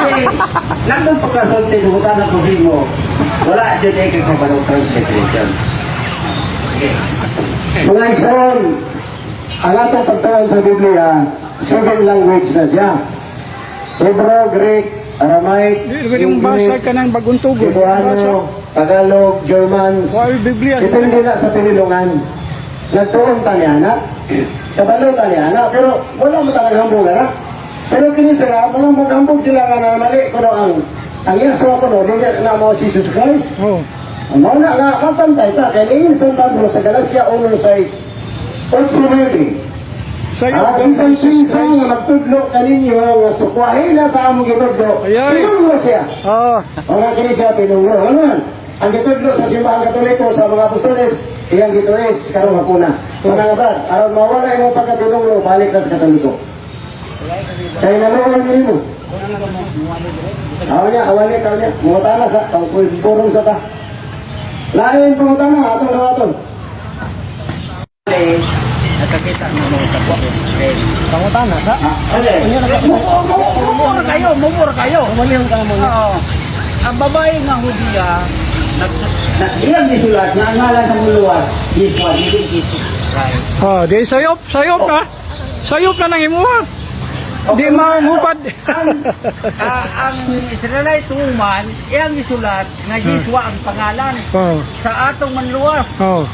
Kay lang pagkasulti butan ako mo. Wala jud ay kay kabalo transliteration. Okay. Mga igsoon, ang atong pagtuon sa Biblia, seven language na siya. Hebrew, Greek, Aramaic, Di pwede mong basa ka ng bagong tugon. Cebuano, Tagalog, German. Why Biblia? Depende na sa pinilungan. Nagtuon ta niya na. Kabalo ta niya na. Pero wala mo talaga hambog na. Pero kini sila, mga maghambog sila nga na mali kuno ang Yahshua kuno, di na mo si Jesus Christ. Oh. Ang mao na nga mapantay ta kay ingon San Pablo sa Galacia 1:6, 8:9. Sayo At ba isang Jesus sinsa Christ? nga magtudlo kaninyo nga sukwahe na sa among gitudlo. Ayay. Tinunglo siya. Ah, O nga kini siya tinunglo. Ano man? Ang gitudlo sa Simbahang Katoliko sa mga apostoles, iyang gituis karong hapuna. Mga nga brad, aron mawala imong pagkatinunglo, balik na sa Katoliko. Kay naluoy nimo. Aw niya, awali ka niya. Mungutana sa, purong sa ta. Lain pangutana, atong dawaton. Nakakita ng mga kapwa. Pangutana sa? Okay. Mumura kayo, mumura kayo. Oo. Ang babae nga Hudiya, na, iyang gisulat nga ang ngalan sa muluwas, Yeshua, dili Jesus Christ. Oh, di sayop, sayop na. Sayop na nang imuha. Di mahupad. Ang Israelite woman, iyang gisulat nga Yeshua ang pangalan sa atong manluwas.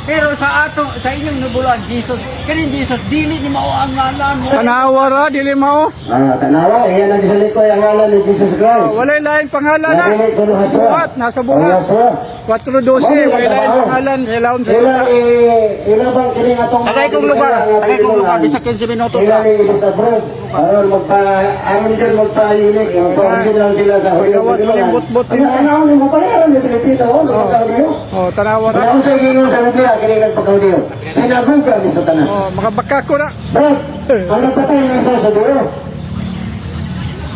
Pero sa atong sa inyong nabuluan Jesus, kini Jesus dili ni mao ang ngalan mo. Tanawa ra dili mao. Ah, tanawa, iyan ang gisalikoy ang ngalan ni Jesus Christ. Oh, walay lain pangalan na. Narinig ko no haswa. Buhat, nasa buhat. Ang haswa. 4:12, walay lain pangalan, ilawom sa Ila yuta. eh, ila bang kining atong Tagay kong lugar, tagay kong lugar, bisag 15 minuto Ila ni disapprove. Aron magpa aron din magpa-unique, magpa-original sila sa Huyo. Gawas mo yung bot-bot Ano ano mo pareho ni Pilipino, oh, nagpakahudiyo. Oh, tanawa ra. Wala ko sa inyo sa Biblia kini nagpakahudiyo. Sinagoga ni Satanas. Oh, makabaka ko na. Brad, ang nagpatay ng isa sa Dios.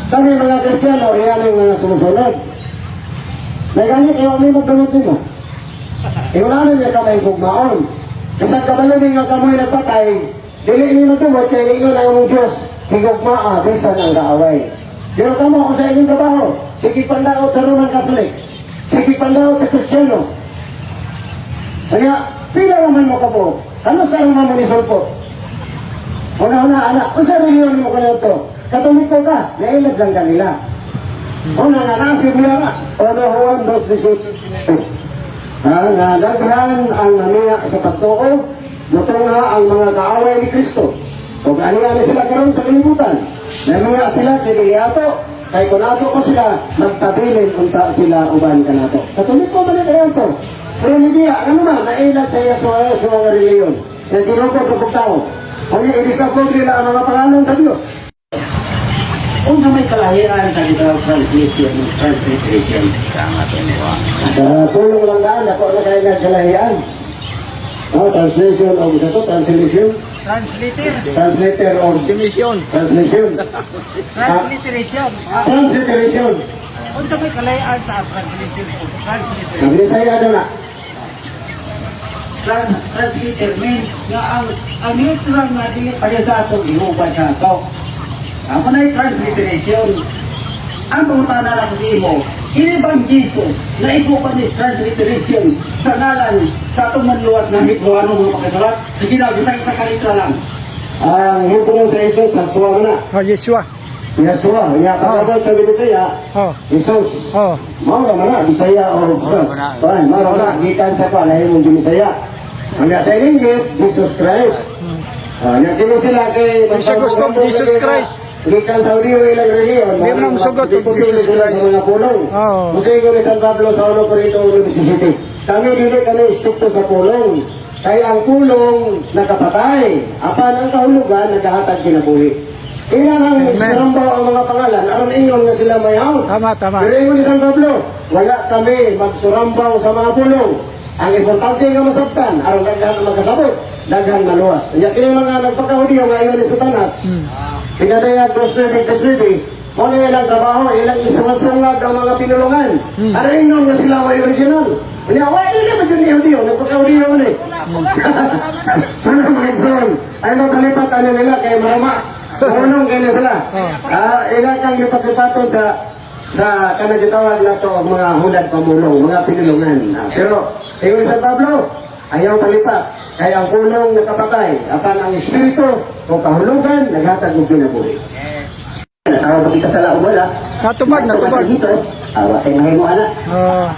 Kami mga Kristiyano, iyan ang mga sumusunod. May ganit, iwan mo magdulot mo. Iwanan niya kamay gugmaon. Bisan kabalo nga kamoy nagpatay, dili ni magdumot kay ingon ang among Diyos, higugmaa bisan ang kaaway. Pero kamo kung sa inyong trabaho, sige pandaot sa Roman Catholic, sige pandaot sa Kristiyano. Kaya, pila naman mo kabo, ano sa naman mo ni Sulpo? Una-una, anak, unsa reliyon mo kaniadto? Katoliko ka, nailad lang kanila. Una nga, nasa Biblia nga. Ono Juan 2:18. Ha, nga daghan ang namiya sa pagtuo, mutungha ang mga kaaway ni Kristo. Ug ani ani sila karon sa kalibutan. Namiya sila kay dili ato, kay kun ato ko sila magpabilin unta sila uban kanato. Katoliko man ni ato. Pero hindi ano man nailad sa iya sa mga reliyon. Nga ginugod og tao. Unya i-disapprove nila ang mga pangalan sa Dios. Unsa may kalahiran sa dito translation, transliteration sa ang atong niwa. Sa pulong lang daan, ako na kayo nagkalahian. Oh, translation of ito, translation, Translator, translator of Mission. translation, transliteration. Transliteration. Unsa may kalahiran sa translation o transliteration? Ang Bisaya na na. Translator means nga ang literal nga dili pa sa atong gihuban sa ato. Ako na transliteration. Ang pangutana lang sa imo, kini bang Jesus na iko pa ni transliteration sa ngalan sa atong manluwas ng Hebreano mga pakisulat? Sige na, bisag isa ka litra lang. Ang Hebrew sa Jesus, Haswa na. Oh, Yeshua. Yaswa, ya pagkabot sa Bisaya, Jesus. Mao ra man na, Bisaya o Kuan, mao ra na, gikan sa kuan, lahi mong Bisaya. Ang sa English, Jesus Christ. Ah, nya kini sila kay Sa gusto, Jesus Christ. Gikan sa Hudiyo ilang reliyon. Di mo na musugot og Jesus sila Christ. sa mga pulong. Musigo ni San Pablo sa 1 Corinto 1:17. Kami dili kami istrikto sa pulong. Kay ang pulong nakapatay, apan ang kahulugan nagahatag kinabuhi. Ilan ang isrambaw ang mga pangalan, aron ingon nga sila mayaw. Tama, tama. Pero ingon ni San Pablo, wala kami magsurambaw sa mga pulong. Ang importante nga masabtan, aron daghan ang magkasabot, daghan maluwas. Nya kini mga nagpakahudiyo nga ingon ni Satanas. Pinadayag 2:9, mao na ilang trabaho, ilang isungag-sungag ang mga pinulungan. Aron ingon nga sila way original. Unya, wala nila ba yun ni Hudiyo? Nagpakahudiyo man eh. Ano mga igsoon? Ay mapalipat ano nila kay marama. Marunong kayo sila. Ah, ila kang lipat-lipaton sa Sa kanang gitawag nato ang mga hulad pamulong, mga pinulungan. Pero, ingon San Pablo, ayaw palipat. Kay ang pulong nakapatay, apan ang espiritu o kahulugan, naghatag og kinabuhi. Tawag ba kita sa laom wala? Natubag, natubag. Dito, awa kay mahimo ana.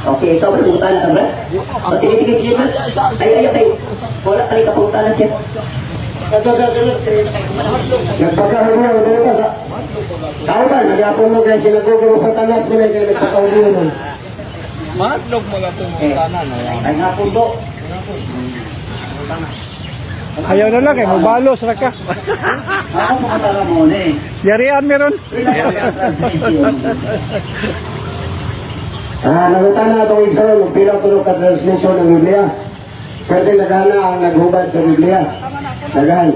Okay, ikaw ba pangutana ka ba? O sige, sige, sige. Ay, ay, ay. Wala kay ka pangutana siya. Nagpagkahuliyo, dito ka sa tao ba, nagyapon mo kay sinagoga mo sa tanas mo na kay nagpagkahuliyo mo. Eh, ay nga po. Ayaw na lang eh, mabalos ra ka. Ako pangutana mo ni. Yarian meron. Pila ka ang translation? Nangutana itong Israel, magpila ko ka translation ng Biblia. Pwede nagana ang naghubad sa Biblia. Naghan.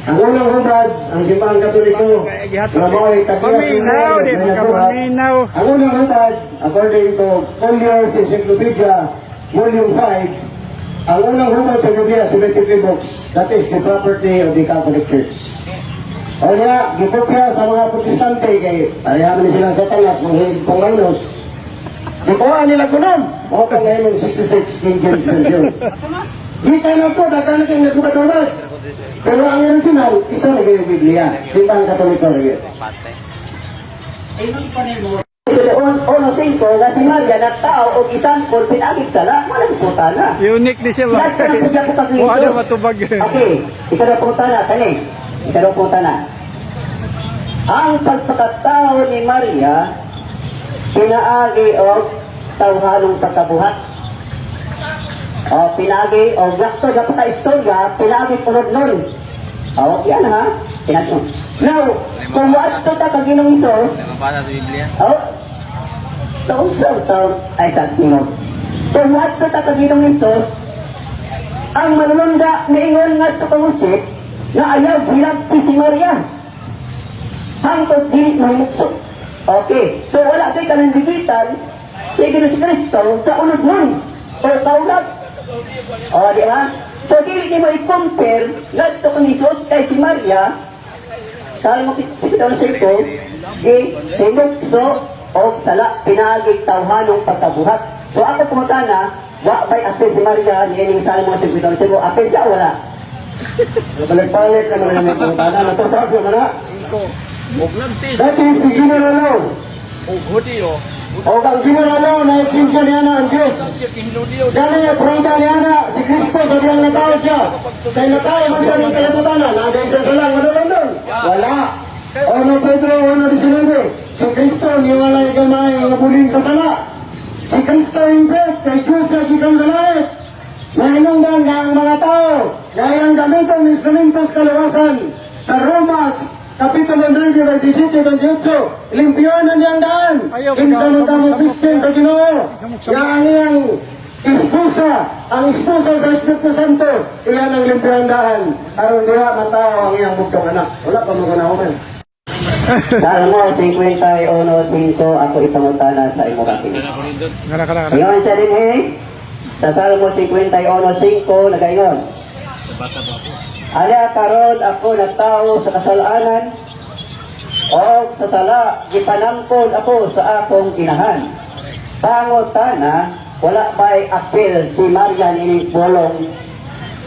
Ang unang hubad, ang Simbahang Katoliko, nga mao'y tag-iya sa Paminaw, di may ba ka nagbuhat. paminaw? Ang unang hubad, according to Collier's Encyclopedia, Volume 5, ang unang hubad sa Biblia, 73 books. That is the property of the Catholic Church. O niya, gikopya sa mga Protestante kay pareha man sila sa Satanas, mga pangmaynos. Gikuha nila kunom. O pang ngayon 66 King James Version. Di ka na po, daghan na kayong nagubad-ubad. Pero ang original, isa na kayo Biblia. Simbahang Katoliko na kayo. Uno singko nga si Maria nagtao og isangkol pinaagi sala, wala pangutana. Unique ni siya ba? Last na lang ko kag Wala matubag. Okay, ikaw pangutana kani. Ikaw pangutana. Ang pagpakatao ni Maria pinaagi og tawhanong pagkabuhat. O pinaagi og lakto na pa sa istorya, pinaagi unod nun. O, yan ha. Pinaagi. Now, kung moadto ta kag Ginoong Hesus, Nababasa sa Biblia. Oh, taon sa taon ay sa tingog. Kung moadto ta kag Ginoong Hesus, ang manununda niingon ngadto kang Jose na ayaw hilabti si Maria. Hangtod dili mahimukso. Okay, so wala kay kanang digital si Ginoong Kristo sa unod nun o kaulag. O, di ba? So, dili nimo i-compare ngadto kang Hesus kay si Maria. Salmo 65, di hinukso o sala pinaagi tawhanong pagkabuhat. So ako pangutana, wa ba'y apil si Maria niining Salmo 65? Apil siya o wala? Balik-balik na naman yung pangutana. Natutawag naman na. Ug nagtis That is the general law. ug Hudiyo. O ang general law na exemption niya na ang Diyos. Kinudiyo. Gani prueba niya na si Kristo sa diyang natao siya. Kay natao man siya ng kalabutanan. Nada siya sa lang. Ano lang doon? Wala. Ono Pedro, 1:19. Si Kristo niwalay gamay ang nabulin sa sala. Si Kristo imbet kay Diyos sa gikan sa langit. Nahinungdan nga ang mga tao gaya ang gamiton ng instrumentos kalawasan sa Romas Kapitulo 9, 27, 28, limpyonan niyang daan. Ayaw, Kinsa man samok, kamo samok. Christian sa Ginoo. Samok, Nga ang iyang esposa, ang esposa sa Espiritu Santo, iyan ang limpyohan daan. Aron diha matao ang iyang bugtong anak. Wala pa mo ganahuman. Salmo 51:5, ako ipangutana sa imo kapil. Kana kana kana. Ingon siya din eh. Sa Salmo 51:5, nagaingon. Ala karon ako nagtao sa kasalanan o sa sala gipanangkon ako sa akong inahan. Pangutana, wala ba'y apil si Maria ni Bolong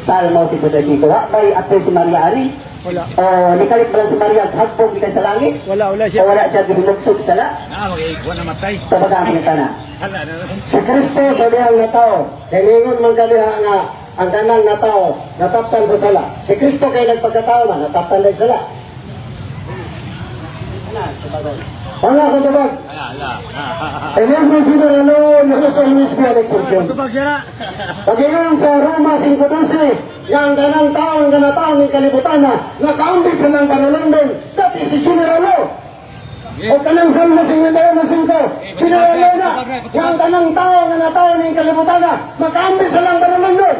Salmo 55? Wa ba'y apil si Maria ani? Wala. O nikalit ba lang si Maria hagbong gikan sa langit? Wala, wala O siya. wala siya gibinugsog sa sala? Na magigwa na matay. Tabaga ang pangutana. Sala na. Si Kristo sa diyang natao, kay ningon man kaniya nga ang kanang natao, nataptan sa sala. Si Kristo kay nagpagkatao man, nataptan din sala. Wala ko tubag. Ala ala. And every general law, there is always be an exception. Tubag siya na. Pag-ingon sa Roma 5:12, nga ang kanang tao, ang kanatao ng kalibutan na nakaambis sa ng panulundon, that is the general law. O kanang Salmo 51:5, general law na, nga ang kanang tao, ang kanatao ng kalibutan na, makaambis sa lang panulundon.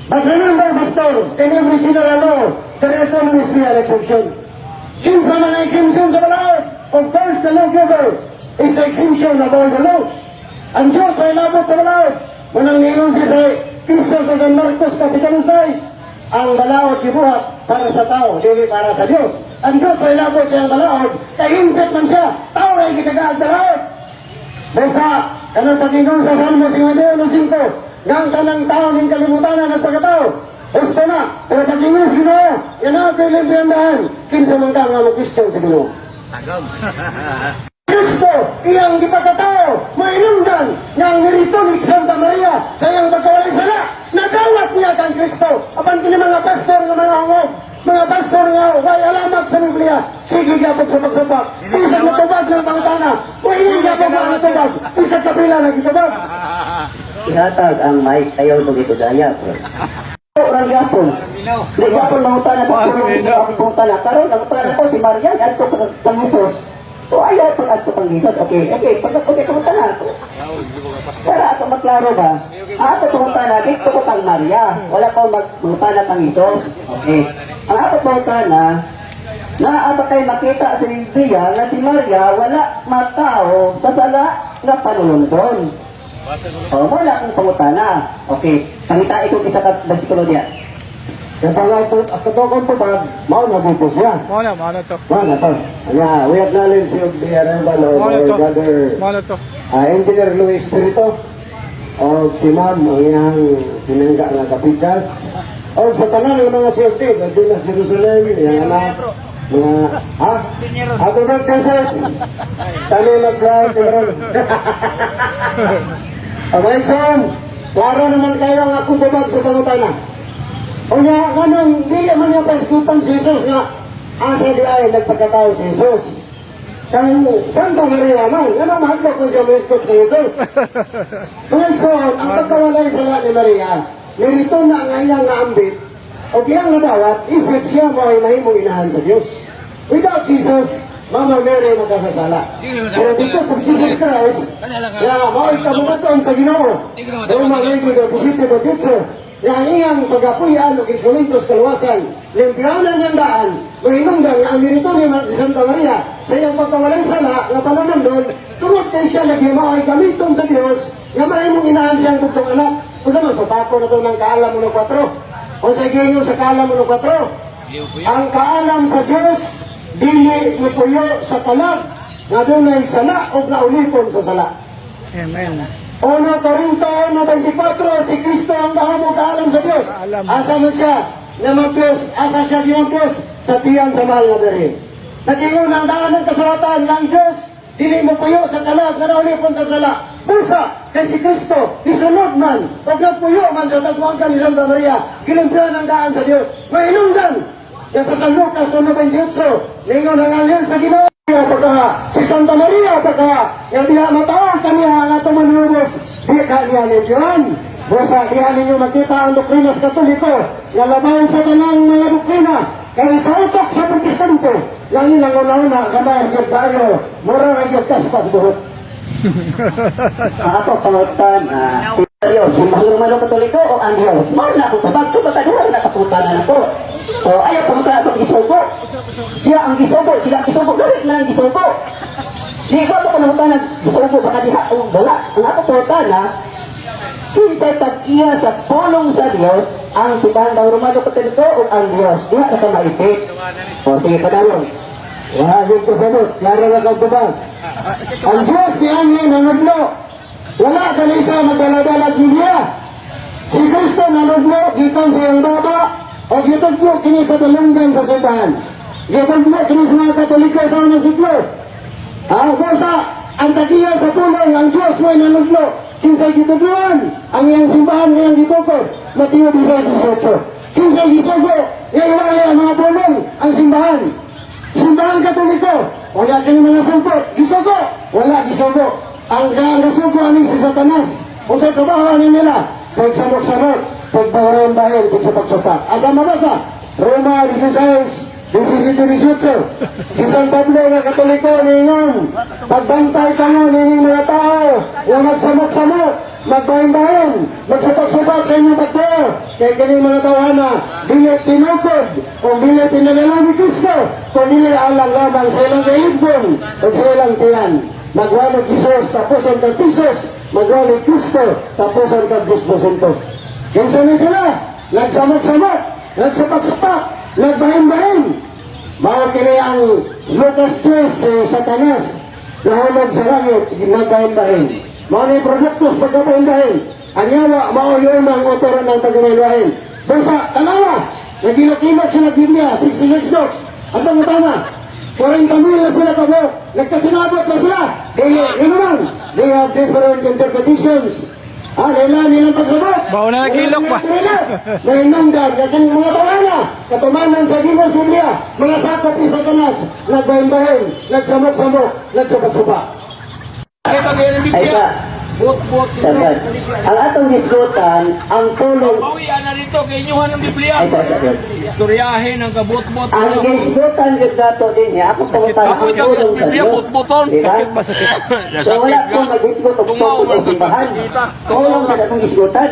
But remember, Pastor, in every general law, there is always be an exception. Kinsa man ang exemption sa balaod, of course, the lawgiver is the exemption of all the laws. Ang Diyos ay labot sa balaod. Munang niingon siya sa Kristo sa San Marcos, Kapitulo 6, ang balaod gibuhat para sa tao, dili para sa Diyos. Ang Diyos ay labo siyang balaod, kay hingpit man siya, tao ay gitagaag balaod. Basta, kanang pag-ingon sa Salmo 51:5, ngang kanang tao ning kalibutan na nagpakatao. Husto na, pero pag-ingon sa Ginoo, yan ang ako'y limpiyandahan, kinsa man ka nga mag-question sa Ginoo. Tagam. Kristo, iyang gipagkatao, mainungdan nga ang nirito ni Santa Maria sa iyang pagkawalay sala, nadawat niya kang Kristo. Apan kini mga pastor nga mga hungog, mga pastor nga way alamat sa Biblia, sige gyapon sa pagsubak. Bisag natubag ng pangutana, way gyapon nga natubag, bisag kapila na gitubag. Ihatag ang mic, ayaw mo gitudaya. Orang gapon. Di gapon mangutana ko ang pangutana. Karon ang pangutana ko si Maria adto kang Jesus. O ayaw pag adto kang Jesus. Okay, pag okay pangutana. Para ako maklaro ba? Ato pangutana dito ko kang Maria. Wala ko magpangutana kang Jesus. Okay. Ang ato pangutana, naa ba kay makita sa Biblia nga si Maria wala matao sa sala nga panulundon? O, wala akong pangutana. Okay, pangita ko isa ka bersikulo diya. Kaya pag ito, at katokong tubag, mao na buto siya. Mao na to. Mao na to. Anya, we acknowledge yung the arrival of Mao na our to. brother Mao na to. Engineer Luis Espiritu o si Ma'am ang iyang tinangga nga kapikas o sa tanan ng mga CFT Nagdinas Jerusalem, iyang anak, mga ha? Happy birthday, sis! Tani mag-fly karon. Okay, son, klaro naman kayo ang akong tubag sa pangutana. O nga, nganong di man niya pasikutan si Jesus nga asa di ay nagpagkatao si Jesus. Kang Santa Maria man, ano mahadlok kung siya moesgot ni Jesus? Mga igsoon, ang pagkawalay sa lahat ni Maria, nirito na ang iyang naambit, o iyang nadawat, isip siya mo ay mahimong inahan sa Diyos. Without Jesus, Mama Mary magkasasala. Pero because of Jesus Christ, ya mao'y kabuhaton sa Ginoo. Roma 9, 17, nga ang iyang pagapuyan o instrumentos kaluwasan, limpiyanan niyang daan, mahinungdan nga ang nirito ni Santa Maria sa iyang pagkawalay sala nga pananandon, tungod kay siya lagi mao'y gamiton sa Dios nga mahimong inahan siyang bugtong anak. Unsa man supako na to ng kaalam 1:4? O sa giingon sa kaalam 1:4? Ang kaalam sa Dios dili mupuyo sa kalag nga dunay sala o naulipon sa sala. Amen. 1 Corinto 1:24, si Kristo ang gahamo kaalam sa Dios. Kaalam. Asa man siya namapyos, asa siya ginampios sa tiyan sa mahal nga birhen. Nag-ingon ang daan ng kasulatan ng Diyos, dili mo puyo sa kalag nga naulipon sa sala. Busa kay si Kristo isunod man og nagpuyo man sa tagwangkan ni Santa Maria, gilimpiyan ang daan sa Dios. Mainungdan ya sa San Lucas 1:28, ningon ang anghel sa Ginoo pagka si Santa Maria pagka nga diha mataon kaniya ang atong manunubos di ka niya limpyuhan. Busa diha ninyo makita ang doktrina sa Katoliko nga labaw sa tanang mga doktrina kay sa utok sa Protestante lang ilang una-una gamay gyud kayo, mura ra gyud kaspas buhok. Ang ako pangutana, Dios, si Mahal Romano Katoliko o ang Dios? Mao na akong tubag, tubag ka na kaputana na ko. O ayaw pangutana akong gisugo. Siya ang gisugo, sila ang gisugo, dali na ang gisugo. Di ko ako pangutana gisugo, baka diha o wala. Ang ako pangutana, kinsay tag-iya sa pulong sa Dios ang simbahan ng Romano Katoliko o ang Dios? Diha ka ka maipit. O sige, padayon. Wala gyud ko sabot, klaro na kag tubag. Ang Diyos ni Angel nanudlo. Wala kanisa magdala-dalag niya. Si Kristo nanudlo gikan sa iyang baba o gitugmo kini sa dalunggan sa simbahan. Gitugmo kini sa mga Katoliko sa unang siglo. Ang busa, ang tagiya sa pulong, ang Diyos mo'y nanudlo. Kinsay gitugluan, ang iyang simbahan ngayang gitukod. Mateo 16:18. Kinsay gisugo, ngayon ang mga pulong, ang simbahan. Simbahan Katoliko, wala kini mga sumpot, gisugo, wala gisugo. Ang gasugo ani si Satanas. Unsay trabaho ani nila? Pagsamok-samok, pagbahin-bahin, pagsupak-supak. Asa mabasa? Roma 16, 17, 18. Si San Pablo nga Katoliko ningon, pagbantay kamo nining mga tao nga magsamok-samok, magbahin-bahin, magsupak-supak sa inyong pagtuo. Kay kining mga tawhana, dili tinukod, kung dili pinanalo ni Kristo, kung dili alang lamang sa ilang kailigbon, o sa ilang tiyan. Magwalog Jesus, tapos ang kag Pisos, magwalog Kristo, tapos ang kag Diyos. Kinsa ni sila? Nagsamok-samok, nagsupak-supak, nagbahin-bahin. Mao kini ang Lucas 3, si Satanas, nahulog sa langit, nagbahin-bahin. Mao ni produktos pagkabahin-bahin. Ang yawa, mao yun ang author ng pagkabahin-bahin. Busa, tanawa, nagilok-ilok sila Biblia, 66 books. Ang pangutana, 40 mil na sila kabo, nagkasinabot na sila. Dili, yun naman, they have different interpretations. Ah, nila nilang pagsabot. Bao na nagilok pa. Nahinungdan, kaking mga tawana, katumanan sa Ginoo sa Biblia, mga sakop ni Satanas, nagbahin-bahin, nagsamok-samok, nagsupat-supa. Ay, bagay ng Ay Biblia. ba, Buot-buot. sagad. Ang atong hisgutan, ang pulong Bawian na dito kay inyuhan ng Biblia. Ay, sorry, sorry. Istoryahin ang kabuot-buot. Ang hisgutan gyud nato din niya, ako pangutan Ako ang ikaw, pulong sa Biblia, Diyos. buot-buoton. Di ba? Sakit ba sakit? So wala ko maghisgot og Tungaw tukod man o simbahan. kita. Pulong na akong hisgutan.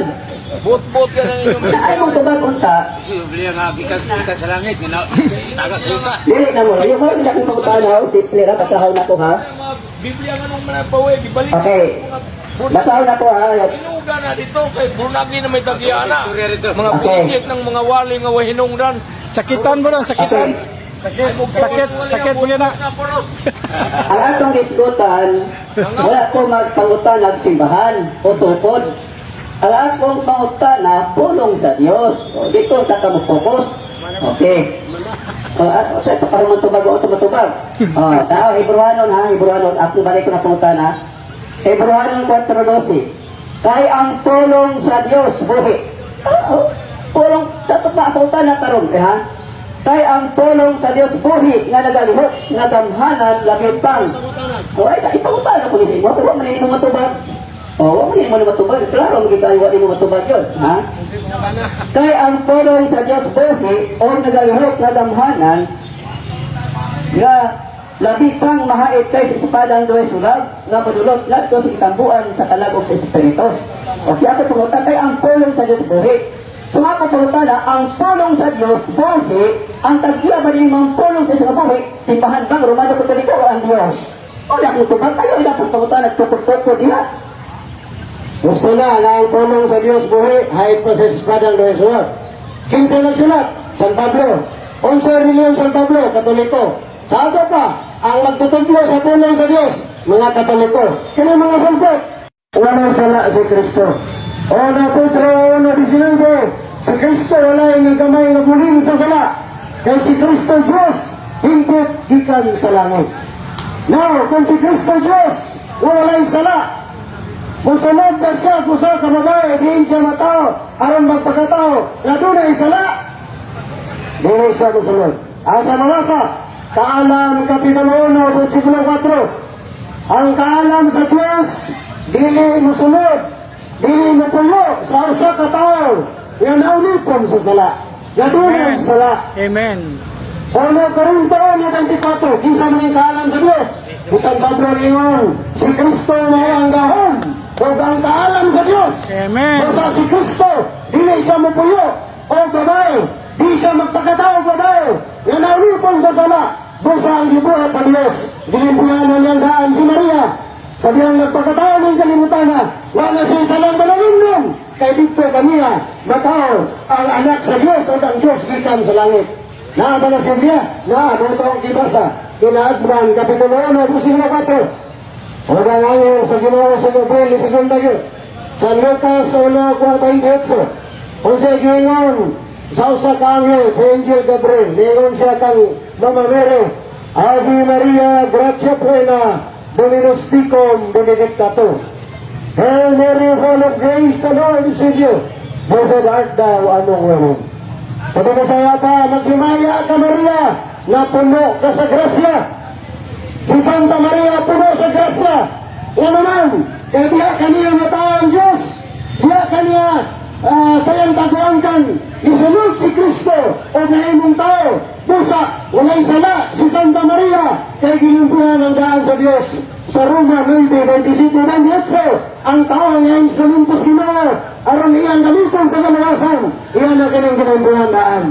Buot-buot ka ng inyong Na ay mong tubag unta, Biblia nga gikan gikan sa langit nga taga sa yuta. dili na mo. Yung mo na akong pangutan ha, simple ra basahon na ko ha. Mga Biblia nga nung mga pawe gibalik. Okay. Basahon na ko ha. Hinuga na dito kay bunagi na may tagyana. Mga Okay. bullshit ng mga wali nga way hinungdan. Sakitan mo lang, sakitan. Sakit, Sakit, sakit mo yan na. Ang atong hisgutan, wala ko magpangutan ng simbahan o tukod. Ang akong pangutana, pulong sa Dios. O, dito sa ka mo-focus. Okay. O, at, o, sa ito, parang matubag o tumatubag. O, tao, Hebrewanon ha, Hebrewanon. Akong balik ko na pangutana. Hebrewanon 4:12. Kay ang pulong sa Dios, buhi. Ah, oh, pulong, sa ito pa, pangutana karon eh, ha? Kay ang pulong sa Dios buhi nga nagalihok nga gamhanan labi pang. O ay ipangutana ko nimo, wa man nimo matubag. O wa man nimo matubag, klaro mo gid wa nimo matubag yun, ha? Kay ang pulong sa Dios buhi o nagalihok nga gamhanan nga labi pang mahait kay sa espadang duhay sulag nga padulot ngadto sa gitambuan sa kalag ug sa espiritu. Okay, ako pangutan kay ang pulong sa Dios buhi. So ako pangutana, ang pulong sa Dios buhi, ang tag-iya ba nimong pulong sa Dios nga buhi, simbahan bang Romano Katoliko o ang Dios? Wala akong tubag kayo, wala akong pangutana, tukod-tukod diha. Gusto na na ang pulong sa Diyos buhi, hait pa sa espadang duhay sulat. Kinsa nagsulat? San Pablo. Unsa reliyon San Pablo? Katoliko. Sa ato pa, ang magtutudlo sa pulong sa Diyos, mga Katoliko. Kini mga sulpot. Wala sala si Kristo. Una Pedro 1:19, si Kristo wala yung gamay nga buling sa sala. Kay si Kristo Diyos, hingpit gikan sa langit. Now, kung si Kristo Diyos, walay sala, musulod ba siya kung sa kababae, diin siya matao, aron magpakatao, na dunay sala? Dili siya musulod. Asa mabasa? Kaalam Kapitulo 1, versikulo 4. Ang kaalam sa Diyos, dili musulod, dili mupuyo sa usa ka tawo nga naulipon sa sala, nga dunay sala. Amen. Uno Corinto 1:24, kinsa man ang kaalam sa Diyos? Si San Pablo ningon, si Kristo mao ang gahom ug ang kaalam sa Diyos. Amen. Basta si Kristo, dili siya mupuyo o babae, di siya magpakatao babae, nga naulipon sa sala, busa ang gibuhat sa Diyos. Gilimpuyanan niyang daan si Maria, sa diyang nagpakatao ng kalimutan na, wala siya salang manalingnon, kay dito kaniya, matao ang anak sa Diyos o ang Diyos gikan sa langit. Naa ba na siya niya? Naa, mo ito ang gibasa. Kinaadman, Kapitulo 1, versikulo 4. O ang angel sa Ginoo sa Gabriel sa Gundagyo. Sa Lucas 1:48. Kung siya giingon, sa usa ka anghel, si Angel Gabriel, niingon siya kang Mama Mary, Ave Maria, gratia plena, Dominus tecum, benedicta tu. Hail Mary, full of grace, the Lord is with you. Blessed art thou among women. Sa Bisaya pa, maghimaya ka Maria, na puno ka sa grasya. Si Santa Maria puno sa grasya. Nga naman, kaya diha kaniya matao ang Diyos. Diha kaniya sayang taguan kan. Isunod si Kristo o nahimong tao. Busa, walay sala si Santa Maria. Kay gilimpuhan ang daan sa Diyos. Sa Roma 9:25-28, ang tao nga instrumento sa Ginoo aron iyang gamiton sa kaluwasan, iyan ang kining gilimpuhan daan.